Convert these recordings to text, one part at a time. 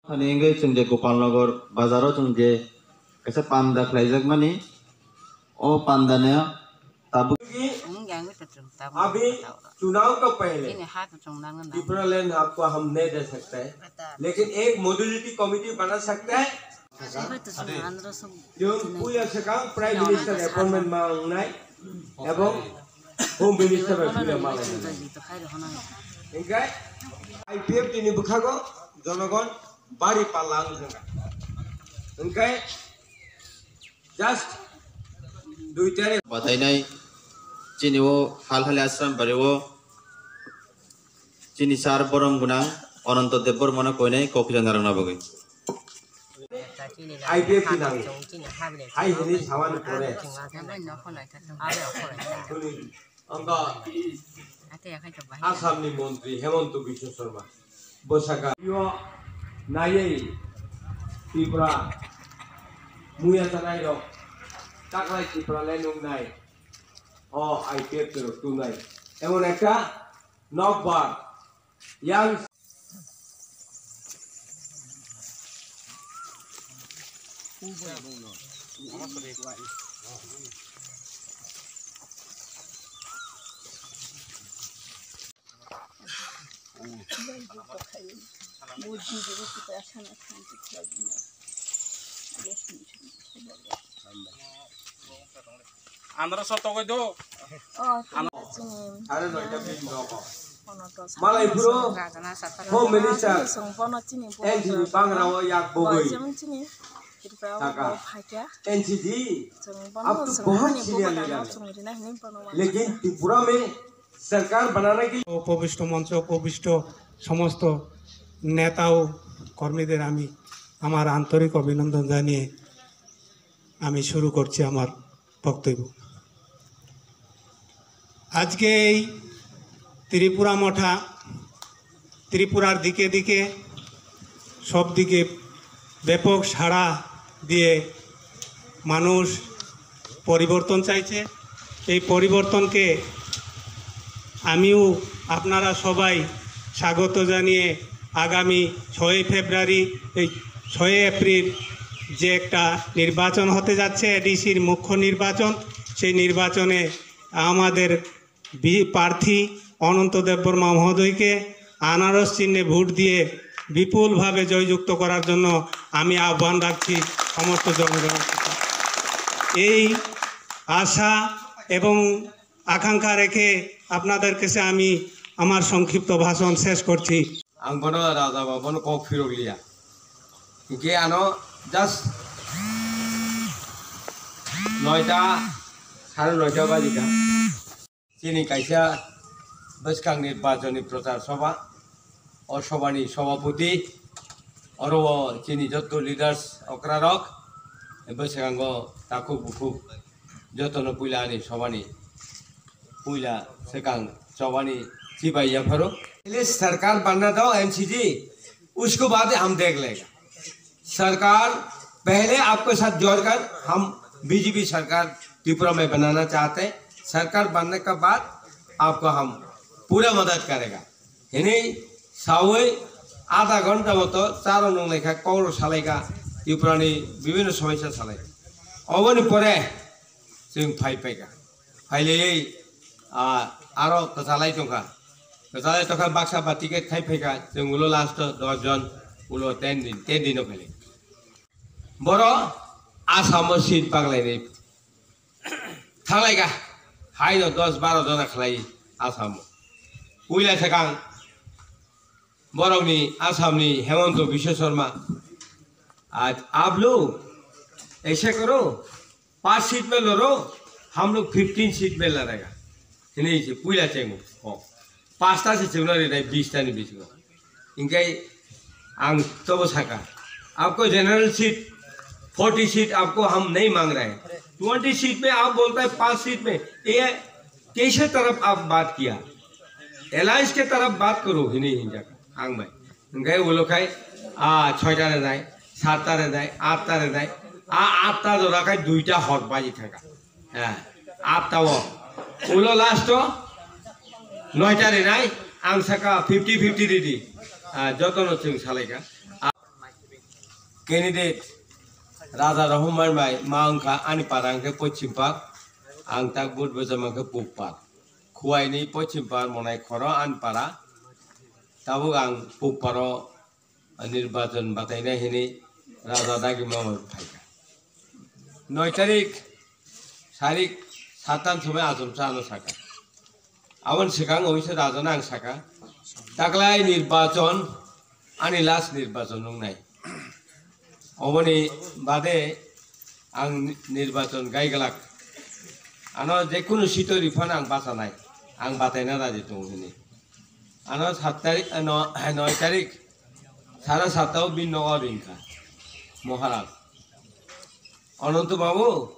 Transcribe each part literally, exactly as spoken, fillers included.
Thani wngwi chwng je Gopalnagar bazaro chwng je kaisa panda khlaijakmani, o pandani tabuk. अभी चुनाव का पहले त्रिपुरा लैंड आपको हम नहीं दे सकते हैं, लेकिन एक मॉड्यूलरिटी कमेटी बना सकते हैं। जो पूजा सकाम प्राइम मिनिस्टर अपॉइंटमेंट मांगनाय एवं होम मिनिस्टर पूजा मांगनाय। इनका आईपीएफ टीम बुखागो जनगण बारी पालांग जंगा। इनका जस्ट दुई तारीख। Batainai chini o Halhali Ashram bari o chini sir borom gwnang Ananto Debbarmano koinai kokjana rwna bagwi. IPF की नाम। हाई हिंदी सामान पड़े। Ang Assamni montri Hemanta Biswa Sarma bwsaka yo naiwi Tripura muya tanai rok taklai Tripura le nungnai o IPFT rok tunai emon ekta nokbar yang Andro soto goi do. Malai bro, Home Minister, N C B bangra o yak bogoi. Taka. N C B, up to bahut senior leader. Lekin Tripura mein sarkar banane ke উপবিষ্ট মঞ্চে উপবিষ্ট সমস্ত নেতা ও কর্মীদের আমি আমার আন্তরিক অভিনন্দন জানিয়ে আমি শুরু করছি আমার বক্তব্য। আজকে এই ত্রিপুরা মঠা ত্রিপুরার দিকে দিকে সব দিকে ব্যাপক সাড়া দিয়ে মানুষ পরিবর্তন চাইছে। এই পরিবর্তনকে আমিও, আপনারা সবাই স্বাগত জানিয়ে আগামী ছয়ই ফেব্রুয়ারি, এই ছয়ই এপ্রিল যে একটা নির্বাচন হতে যাচ্ছে, এডিসির মুখ্য নির্বাচন, সেই নির্বাচনে আমাদের বি-, প্রার্থী অনন্ত দেববর্মা মহোদয়কে আনারস চিহ্নে ভোট দিয়ে বিপুলভাবে জয়যুক্ত করার জন্য আমি আহ্বান রাখছি সমস্ত জনগণের কাছে। এই আশা এবং আকাঙ্ক্ষা রেখে আপনাদের কাছে আমি আমার সংক্ষিপ্ত ভাষণ শেষ করছি। Ang bono raja ba bono kok phirok liya. Hinkhe ano just noita, sare noita bajikha. Chini kaisa bwskang nirbachoni prochar sobha, o sobhani sobhapoti, oro o chini jotto leaders okrarok, bwskango takhuk bukhuk jotono puila ani sobhani puila swkang chobani chibai yapharo. पहले सरकार बनना दो एनसीजी, उसको बाद हम देख लेगा। सरकार पहले आपके साथ जोड़कर हम बीजेपी सरकार त्रिपुरा में बनाना चाहते हैं। सरकार बनने के बाद आपको हम पूरा मदद करेगा। Hini sawi adha ghonta moto charo nunglaikha, kokno salaikha, Tripurani bibhinno somosa salaikha. Oboni pore chwng phai paikha. Phailaiywi, ah, aro kwchalai tongkha. Kwchalai tongkha, baksa ba ticket khai phaikha, chwng ulo last o dos jon, ulo ten din, ten din o phailai. Boro Assam o seat paglainai thanglaikha, haino dos baro jona khlai Assam o. Puila swkang borokni Assamni Hemanta Biswa Sarma, आज आप लोग ऐसे करो, पांच सीट में लड़ो, हम लोग फिफ्टीन सीट में लड़ेगा। Hinwi se puila chengo. O. Pasta se chengno rinai bista ni bisingo. Hinkhe ang tobo saka, आपको जनरल सीट फोर्टी सीट आपको हम नहीं मांग रहे हैं। ट्वेंटी सीट में आप बोलता है पांच सीट में, ये कैसे तरफ आप बात किया? अलायंस के तरफ बात करो, hini hinjak ang bai. Hinkhe ulo khai, ah, soita rinai, satta rinai, atta rinai, ah, atta jora khai duita hor baji thangkha. Ah, atta o. Ulo last o noita rinai, ang saka fifty fifty ridi. Ah, jotono chwng salaikha. Ah, candidate Raja Rohman bai ma wngkha ani para hwnkhe Pochim Park, ang tak vote bwchama khe Puk Park. Khuaini Pochim Park monai khoro ani para, tabuk ang Puk Park o nirbachon batainai hini Raja dagi ma phaikha. Noi tarik, sarik satan somoi achomsa ano saka. Aboni swkang oise Rajano ang saka, taklai nirbachon, ani last nirbachon wngnai. Oboni bade ang ni-, nirbachon gaiglak. Ano jekunu sito riphano ang bachanai, ang bataina raji tongo hini. Ano sat tarik, ano noi tarik, sara satta o bini nogo ringkha Maharaj. Ananto Babu,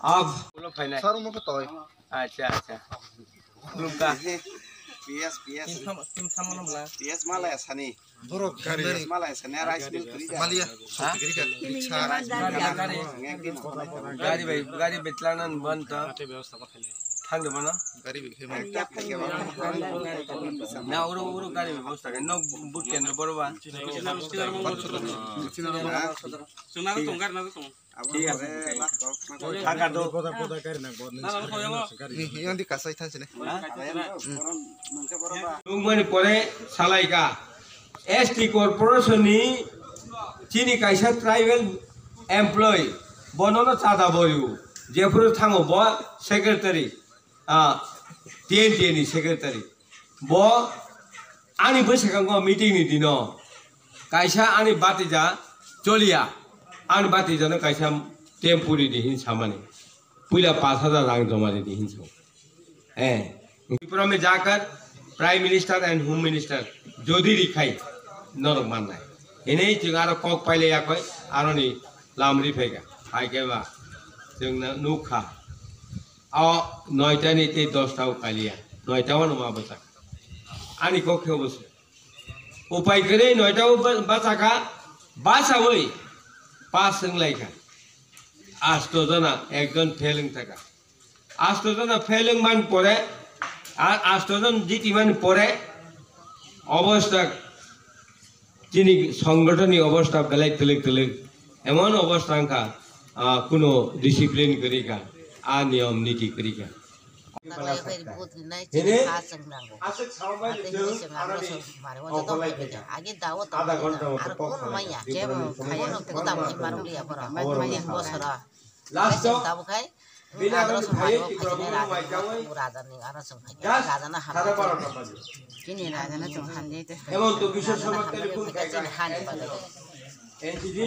ab. Ulo phainai. Sar mo kotoi. Acha, acha. Khulumkha. P S, P S. Tim sam-, tim samano bla. P S malaya sani. Borok gari. P S malaya sani, rice mill kri ja. Malia. Ha? Gari ka. Gari, gari. Gari bai, gari bai tlanan ban ta. Thang de bana. Gari bai khema. Na uro, uro gari bai bosta. No but kendra boro ba. Suna tong gar na tong. Thik ase. Thangkha do. Yang di kasai thansine. Nungmani pore salaika S T corporation ni chini kaisa tribal employee bono no chada boyu. Jephuru thango bo secretary. Ah, T N T ni secretary. Bo ani bwskango meeting ni dino kaisa ani batija choliya, ani batija no kaisa temporary di hin samani. Puila pash hajar rang joma di hin so. Eh, Tripura me jakar Prime Minister and Home Minister jodi rikhai norok mannai. Hinwi chwng aro kok paile yakoi aroni lamri phaika. Phaikhe ba chwng nukha. O noita ni tei dosta o kaliya. Noita o numa bwchak. Ani kok khe obo se. Upai kwrwi noita o ba-, bachaka, bachawi pass wnglaikha. Asto jona ekjon fail wngthaka. Asto jona fail wngmani pore, a-, asto jon jitimani pore, obostha Chini songgotoni obostha belai twlwk twlwk. Emon obostha wngkha, ah, kuno discipline kwrwi kha, a niyom niti kwrwi kha. Hene? Aswk sawi chwng aroni kok khlai kha. Adha ghonta moto kok khlai kha. Last o Bini agro ni phaiwi Tripura Borok no mai chawi just sara barota bajo. Chini raja no chwng hamjai tei hamjai. Emon to Biswa Sharma telephone khai kha. Chini hani bagwi. N T V.